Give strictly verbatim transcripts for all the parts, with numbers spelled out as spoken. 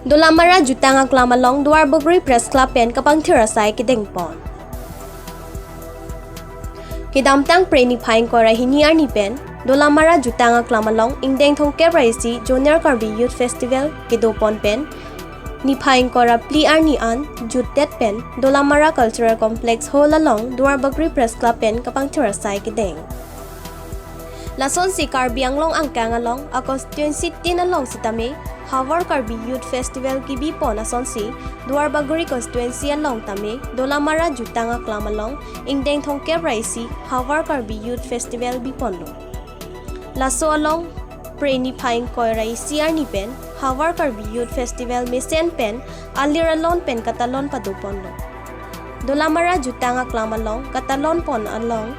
Dolamara jutang aklam along Duarbagori Press Club pen kapangthir asai kedengpon. Kedamtang Phre niphai ingkoi ra hini arni pen Dolamara jutang aklam along ingdeng thomkep ra isi Zonal Karbi Youth Festival kedopon pen niphai ingkoi ra phli arni an jutdet pen Dolamara Cultural Complex Hall along Duarbagori Press Club pen kapangthir asai kedeng. Lasonsi Karbi Anglong angkang along a constituency tin along sitame Havar Karbi Youth Festival kebipon asonsi Duarbagori constituency along tame Dolamara jutang aklam along ingdeng thomkep ra isi Havar Karbi Youth Festival biponlo. Laso along Phre niphai ingkoi ra isi arni pen Havar Karbi Youth Festival mesen pen alir alon pen katalon padoponlo. Dolamara jutang aklam along katalon pon along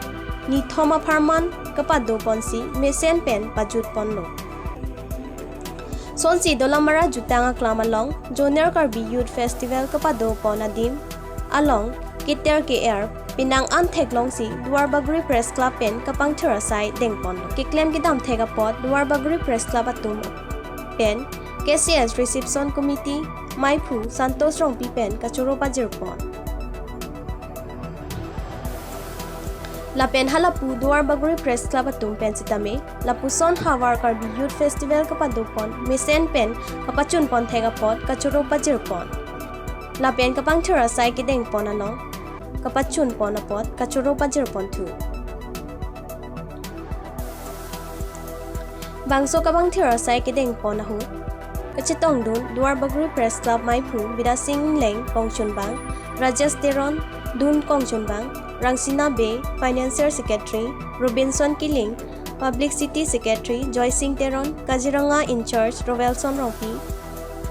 nithom apharman kapadoponsi mesen pen pajutponlo. Sonsi Dolamara jutang aklam along Zonal Karbi Youth Festival kapadopon adim along keter ke-er penang an theklongsi Duarbagori Press Club pen kapangthir asai dengponlo. Keklem kedam thek apot Duarbagori Press Club atum pen K C S Reception Committee maiphu Santosh Rongpi pen kachoro pajirpon. Lapen halapu Duarbagori Press Club atum pen sitame lapuson Havar Karbi Youth Festival kapadopon mesen pen kapachunpon thek apot kachoro pajirpon. Lapen kapangthir asai kedengpon along kapachunpon apot kachoro pajirponthu. Bangso kapangthir asai kedengpon ahut kachetongdun Duarbagori Press Club maiphu Bidya Sing Engleng kongchunbang, Rajesh Teron dun kongchunbang, Rangsina Bey, Financial Secretary, Robinson Killing, Publicity Secretary, Joy Sing Teron, Kaziranga in-charge Rovelson Rongpi,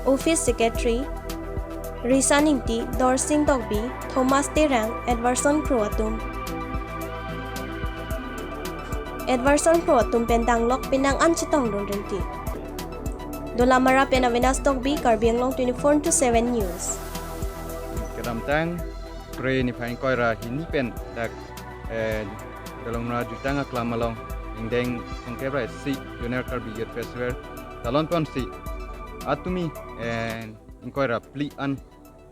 Office Secretary Risan Ingti, Dorsing Tokbi, Thomas Terang, Edwardson Kro atum, Edwardson Kro atum pen danglok penang an chetongdun rinti. Dolamara pen Avenas Tokbi, Karbi Anglong twenty-four into seven News. Kedamtang Phre niphai ingkoi ra hini pen dak, eh, Dolamara jutang aklam along ingdeng thomkep ra isi Zonal Karbi Youth Festival talonponsi atumi, eh, ingkoi ra phli an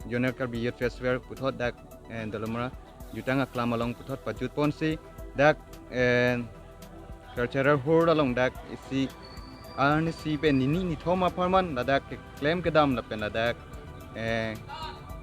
Zonal Karbi Youth Festival puthot dak, eh, Dolamara jutang aklam along puthot pajutponsi dak, eh, Cultural Hall along dak isi arnisi pen nini nithom apharman ladak keklem kedam lapen ladak, eh,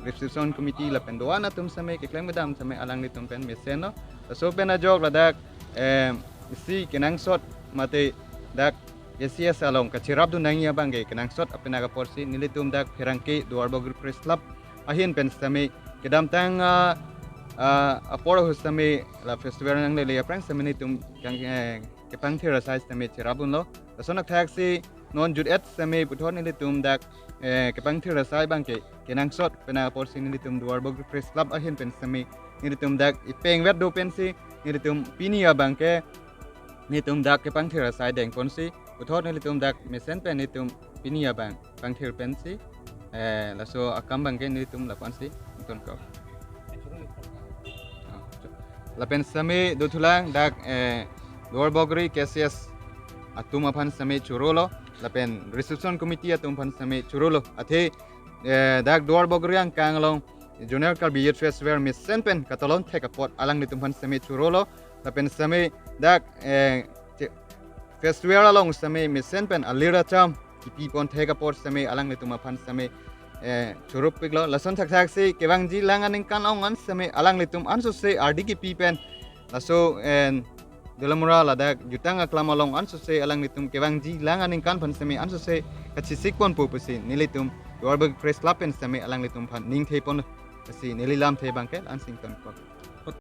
Reception Committee lapen do-an atum sitame keklem kedam sitame alanglitum pen mesenlo. Laso pen ajok ladak, eh, isi kenangsot mate dak K C S along kacherapdun nangji abangke kenangsot apenak aporsi nelitum dak pherangke Duarbagori Press Club ahin pen sitame kedamtang, ah, ah, apor ahut sitame la festival nanglele aphrang sitame nelitum kang, eh, kepangthir asai sitame cherapdunlo. Lason athaksi non jut-et sitame puthot nelitum dak, eh, kepangthir asai abangke kenangsot apenak aporsi nelitum Duarbagori Press Club ahin pen sitame nelitum dak ipeng vet do pensi nelitum pini abangke nelitum dak kepangthir asai dengponsi puthot nelitum dak mesen pen nelitum pini abang pangthir pensi, eh, laso akam abangke nelitum lapu-ansi ingtonkok. Ah, lapen sitame dothulang dak, eh, Duarbagori K C S atum aphan sitame chorolo lapen Reception Committee atum aphan sitame chorolo. Athe, eh, dak Duarbagori angkang along Zonal Karbi Youth Festival mesen pen katalon thek apot alanglitum aphan sitame chorolo lapen sitame dak, eh, che-, festival along sitame mesen pen alir acham kepipon thek apot sitame alanglitum aphan sitame, eh, chorupiklo. Lason thakthaksi kevangji lang aningkan ong an sitame alanglitum ansose ardi kepi pen laso, eh, Dolamara ladak jutang aklam along ansose alanglitum kevangji lang aningkan aphan sitame ansose kachesikponpo pusi nelitum Duarbagori Press Club pen sitame alanglitum aphan ningthepon pusi neli lamthe abangke la-ansi ingtonkok.